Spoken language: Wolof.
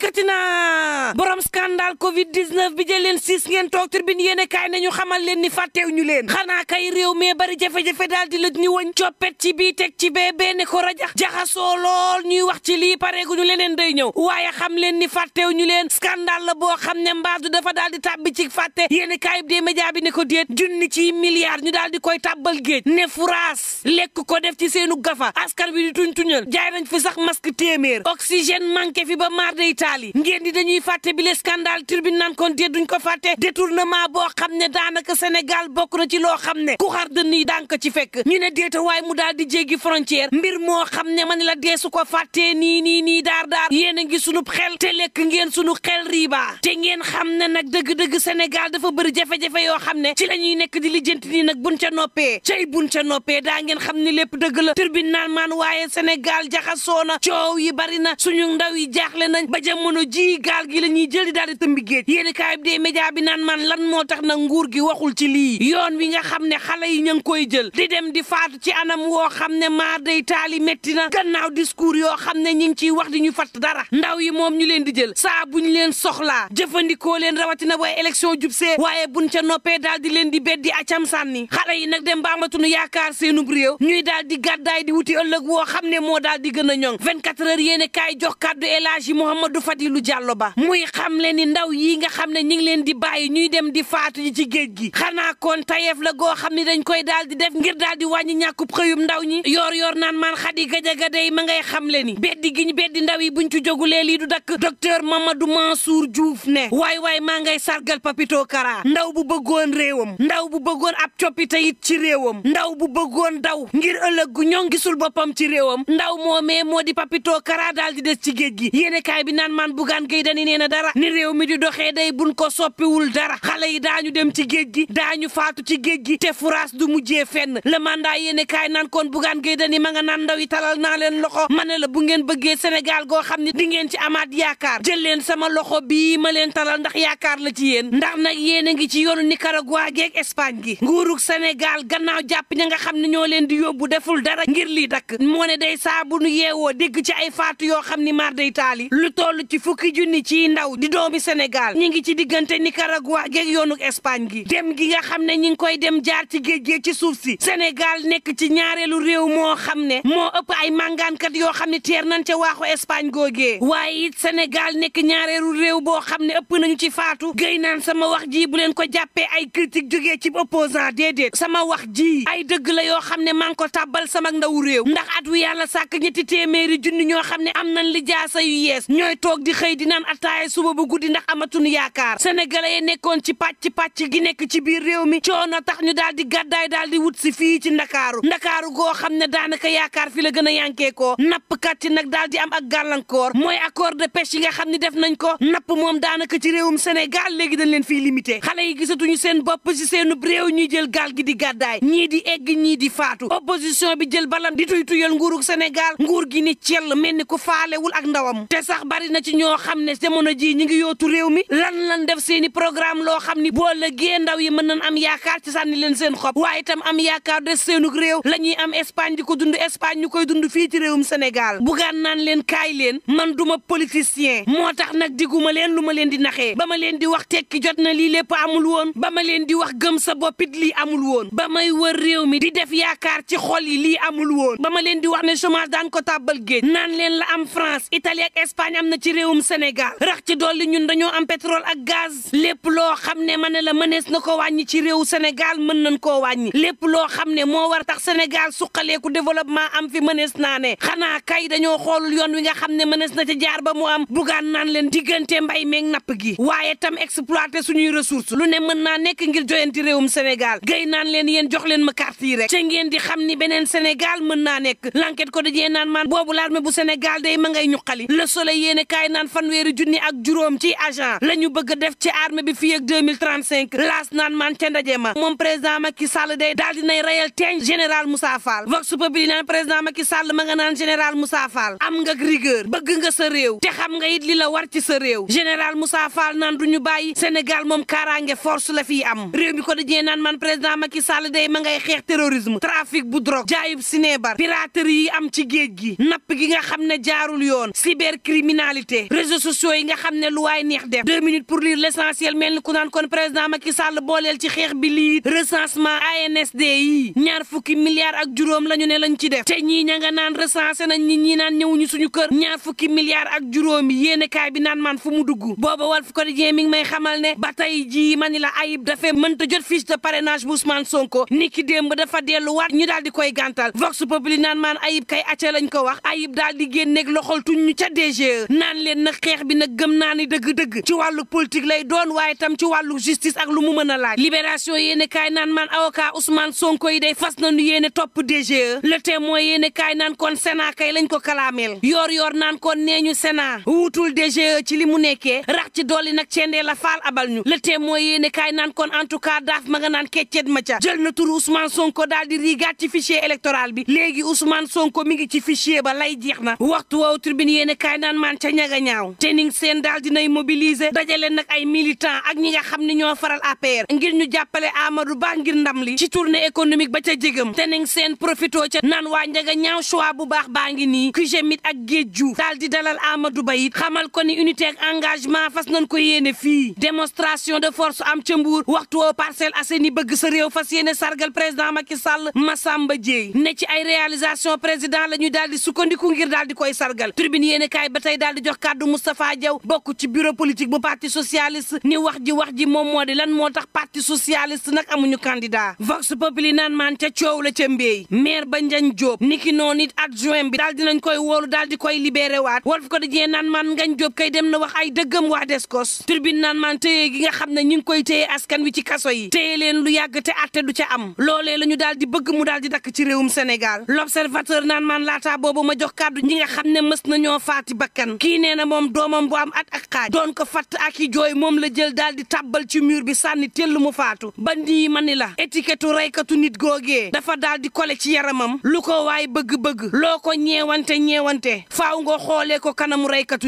yëkkati na borom scandale covid 19 bi jël leen 6 ngeen toog Tribune yéene kaay nañu xamal leen ni fàtteew ñu leen xanaa kay réew mi bari jafe-jafe daal di lëj ñu wëñ coppet ci bii teg ci bee benn ko rajax jaxasoo lool ñuy wax ci lii pareeguñu leneen day ñëw waaye xam leen ni fàtteew ñu leen scandale la boo xam ne mbaadu dafa daal di tàbbi ci fàtte yéene kaay bi dee média bi ne ko déet junni ci milliards ñu daal di koy tàbbal géej ne furaas lekk ko def ci seenu gafa askan bi di tuñ tuñal jaay nañ fi sax masque téeméer oxygène manqué fi ba maar day taali ngeen di dañuy fàtte bi le scandale Tribune naan kon déet duñ ko fàtte détournement boo xam ne daanaka Sénégal bokk na ci loo xam ne ku xar dënn yi daan ko ci fekk ñu ne déeta waaye mu daal di jéggi frontière mbir moo xam ne man la dee su ko fàttee nii daar yéen a ngi sunu xel te lekk ngeen sunu xel riiba te ngeen xam ne nag dëgg-dëgg Sénégal dafa bëri jafe-jafe yoo xam ne ci la ñuy nekk di lijjanti nii nag buñ ca noppee cay buñ ca noppee daa ngeen xam ne lépp dëgg la Tribune naan maan waaye Sénégal jaxasoo na coow yi bari na suñu ndaw yi jaaxle nañ ba jamono ji gaal gi la ñuy jël di daal di tëmbi géej yéen kaay bi dee média bi naan maan lan moo tax nag nguur gi waxul ci lii yoon wi nga xam ne xale yi ña ngi koy jël di dem di faatu ci anam woo xam ne maar day taali métti na gannaaw discours yoo xam ne ñi ngi ciy wax di ñu fatt dara ndaw yi moom ñu leen di jël saa buñ leen soxlaa jëfandikoo leen rawatina booy élection jubsee waaye buñ ca noppee daal di leen di beddi acam sànni xale yi nag dem ba amatunu yaakaar seenub réew ñuy daal di gàddaay di wuti ëllëg woo xam ne moo daal di gën a ñoŋ 24 heures yéene kaay jox kàddu El Hadji Mouhamadou Fadilou Diallo ba muy xam le ni ndaw yi nga xam ne ñi ngi leen di bàyyi ñuy dem di faatu ji ci géej gi xanaa kon tayeef la goo xam ne dañ koy daal di def ngir daal di wàññi ñàkkub xëyum ndaw ñi yoor naan maan Xadi Gajaga day ma ngay xam le ni beddi gi ñu beddi ndaw yi buñ ci jógulee lii du dakk docteur Mamadou Mansour Diouf ne waay maa ngay sargal Papito Kara ndaw bu bëggoon réewam ndaw bu bëggoon ab coppite it ci réewam ndaw bu bëggoon daw ngir ëllëg gu ñoŋ gisul boppam ci réewam ndaw moomee moo di Papito Kara daal di des ci géej gi yéene kaay bi naan maan Bougane Gueye Dany nee na dara ni réew mi di doxee day buñ ko soppiwul dara xale yi daañu dem ci géej gi daañu faatu ci géej gi te furaas du mujjee fenn le mandat yéene kaay naan kon Bougane Gueye Dany ma nga naan ndaw yi talal naa leen loxo ma ne la bu ngeen bëggee Sénégal goo xam ne di ngeen ci amaat yaakaar jël leen sama loxo bii ma leen talal ndax yaakaar la ci yéen ndax nag yéen a ngi ci yoonu Nicaragua geeg Espagne gi nguurug Sénégal gannaaw jàpp ña nga xam ne ñoo leen di yóbbu deful dara ngir lii dakk moo ne day saa bu nu yeewoo dégg ci ay faatu yoo xam ni mar day taali lu toll ci fukki junni ci ndaw di doomi Sénégal ñi ngi ci diggante Nicaragua geeg yoonug Espagne gi dem gi nga xam ne ñi ngi koy dem jaar ci géej géej ci suuf si Sénégal nekk ci ñaareelu réew moo xam ne moo ëpp ay màngaankat yoo xam ne teer nañ ca waaxu Espagne googee waaye it Sénégal nekk ñaareelu réew boo xam ne ëpp nañu ci faatu gëy naan sama wax ji bu leen ko jàppee ay critique jógee ci opposant déedéet sama wax ji ay dëgg la yoo xam ne maa ngi ko tàbbal sama ndaw réew ndax at wi yàlla sàkk ñetti téeméeri junni ñoo xam ne am nañ li jaasa yu yees ñooy toog di xëy di naan ataaya suba bu guddi ndax amatuñu yaakaar sénégalais yi nekkoon ci pàcc gi nekk ci biir réew mi coono tax ñu daal di gàddaay daal di wut si fii ci ndakaaru goo xam ne daanaka yaakaar fi la gën a yankee ko nappkat yi nag daal di am ak gàllankoor mooy accord de pêche yi nga xam ne def nañ ko napp moom daanaka ci réewum Sénégal léegi dañ leen fiy limité xale yi gisatuñu seen bopp ci seenub réew ñuy jël gaal gi di gàddaay ñii di egg ñii di faatu opposition bi jël balam di tuyal nguurug Sénégal nguur gi ni cell mel ni ku faalewul ak ndawam te sax bari na ci ñoo xam ne jamono ji ñi ngi yootu réew mi lan def seeni programme loo xam ni boo lëggee ndaw yi mën nañ am yaakaar ci sànni leen seen xob waaye itam am yaakaar de seenug réew la ñuy am Espagne di ko dund Espagne ñu koy dund fii ci réewum Sénégal bugaan naan leen kaay leen man duma politicien moo tax nag diguma leen lu ma leen di naxee ba ma leen di wax tekki jot na lii lépp amul woon ba ma leen di wax gëm sa boppit lii amul woon ba may wër réew mi di def yaakaar ci xol yi lii amul woon ba ma leen di wax ne chômage daan ko tàbbal géej naan leen la am France Italie ak Espagne am na ci réewum Sénégal rax ci dolli ñun dañoo am pétrole ak gaz lépp loo xam ne ma ne la mënees na ko wàññi ci réewu Sénégal mën nañ koo wàññi lépp loo xam ne moo war tax Sénégal suqaleeku développement am fi mënees naa ne xanaa kay dañoo xoolul yoon wi nga xam ne mënees na ci jaar ba mu am bugaan naan leen diggante mbay meeg napp gi waaye tam exploiter suñuy ressources lu ne mën naa nekk ngir joyanti réewum Sénégal gay naan leen yéen jox leen ma carte yi rek ca ngeen di xam ni beneen Sénégal mën naa nekk l'enquête ko dajee naan maan boobu l'armée bu Sénégal day ma ngay ñuqali le soleil yéene kaay naan fanweeri junni ak juróom ci agent la ñu bëgg a def ci armée bi fii ak 2035 laas naan maan ca ndaje ma moom président Macky Sall day daal dinay rayal teeñ général Moussa Fall vox populi naan président Macky Sall ma nga naan général Moussa Fall am nga rigueur bëgg nga sa réew te xam nga it li la war ci sa réew général Moussa Fall naan du ñu bàyyi Sénégal moom kaaraange force la fii am réew mi ko dajee naan man président Macky Sall day ma ngay xeex terrorisme trafic bu drogue jaayub sinébar piraterie yi am ci géej gi napp gi nga xam ne jaarul yoon cybercriminalité gisee réseaux sociaux yi nga xam ne lu waay neex def 2 minutes pour lire l'essentiel mel ni ku naan kon président Macky Sall booleel ci xeex bi lii recensement ANSD yi ñaar fukki milliards ak juróom lañu ne lañ ci def te ñii ña nga naan recensé nañ ñi naan ñëwuñu suñu kër ñaar fukki milliards ak juróom yi yéene kaay bi naan man fu mu dugg booba Walf Quotidien mi ngi may xamal ne ba tey jii mani la Ayib dafa mënta jot fiche de parrainage bu Ousmane Sonko niki démb dafa delluwaat ñu daal di koy gàntal Vox Populi naan maan Ayib kay acca lañ ko wax Ayib daal di génneeg loxol tuñ ñu ca DGE naan leen nag xeex bi nag gëm naa ni dëgg-dëgg ci wàllu politique lay doon waaye tam ci wàllu justice ak lu mu mën a laaj libération yéene kaay naan maan avocat Ousmane Sonko yi day fas nañu yéene topp DGE le témoin yéene kaay naan kon Sénat kay lañ ko kalaameel yor naan kon nee ñu Sénat wuutul DGE ci li mu nekkee rax ci dolli nag cendee la faal abal ñu le témoin yéene kaay naan kon en tout cas daaf ma nga naan keccet ma ca jël na turu Ousmane Sonko daal di rigaat ci fichier électoral bi léegi Ousmane Sonko mi ngi ci fichier ba lay jeex na waxtu woowu tribune yéene kaay naan maan ca ñaga ñaaw te ning seen daal dinay mobiliser dajale nag ay militants ak ñi nga xam ne ñoo faral APR ngir ñu jàppale Amadou Ba ngir ndam li ci tournée économique ba ca jégam te ning seen profito ca naan waa njaga ñaaw choix bu baax baa ngi nii Kujemit ak Géej daal di dalal Amadou Ba it xamal ko ni unité ak engagement fas nañ ko yéene fii démonstration de force am ca Mbour waxtu woo Parcelles Assainies bëgg sa réew fas yéene sargal président Macky Sall Massamba Dieye ne ci ay réalisation président la ñu daal di sukkandiku ngir daal di koy sargal tribune yéene kaay ba tey daal di jox kàddu Moustapha Diaw bokk ci bureau politique bu parti socialiste ni wax ji moom moo di lan moo tax parti socialiste nag amuñu candidat Vox Populi naan maan ca coow la ca mbéy maire ba Ndiagne Diop niki noonu it adjoint bi daal dinañ koy woolu daal di koy libéré waat Walf Quotidien naan maan Ngagne Diop kay dem na wax ay dëggam waa Descos tribune naan maan téye gi nga xam ne ñu ngi koy téye askan wi ci kaso yi téye leen lu yàgg te atte du ca am loolee la ñu daal di bëgg mu daal di dakk ci réewum Sénégal l'observateur naan maan laataa boobu ma jox kàddu ñi nga xam ne mës nañoo faati bakkan kii nee na moom doomam bu am at ak xaaj doon ko fatt ak i jooy moom la jël daal di tàbbal ci mur bi sànni tell mu faatu ba nii ma ni la étiquette reykatu nit googee dafa daal di kole ci yaramam lu ko waay bëgg-bëgg loo ko ñeewante faaw nga xoolee ko kanamu reykatu nit